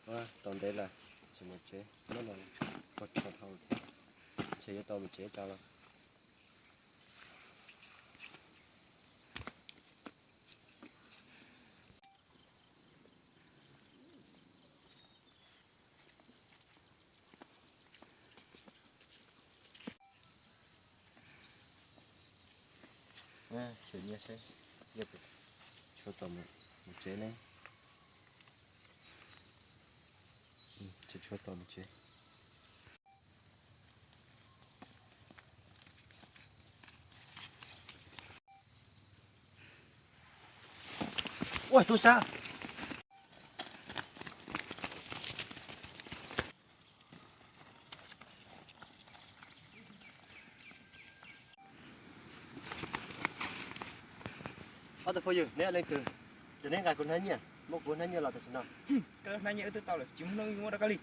Tau ntev lawm, tsis mus tsev, hnub no pog tsho dhau thiab, ntshe yuav tau mus tsev tas los. Tshuav tau mus tsev ne. Tshuav tau mus tsev. Ua tub sab. Ob tug phooj ywg, neb leej twg, ces neb nqa kuv hnab nyiaj, muab kuv hnab nyiaj los tam sim no. Koj hnab nyiaj wb twb tau lawm, tsis muaj hnub wb muab rau koj li.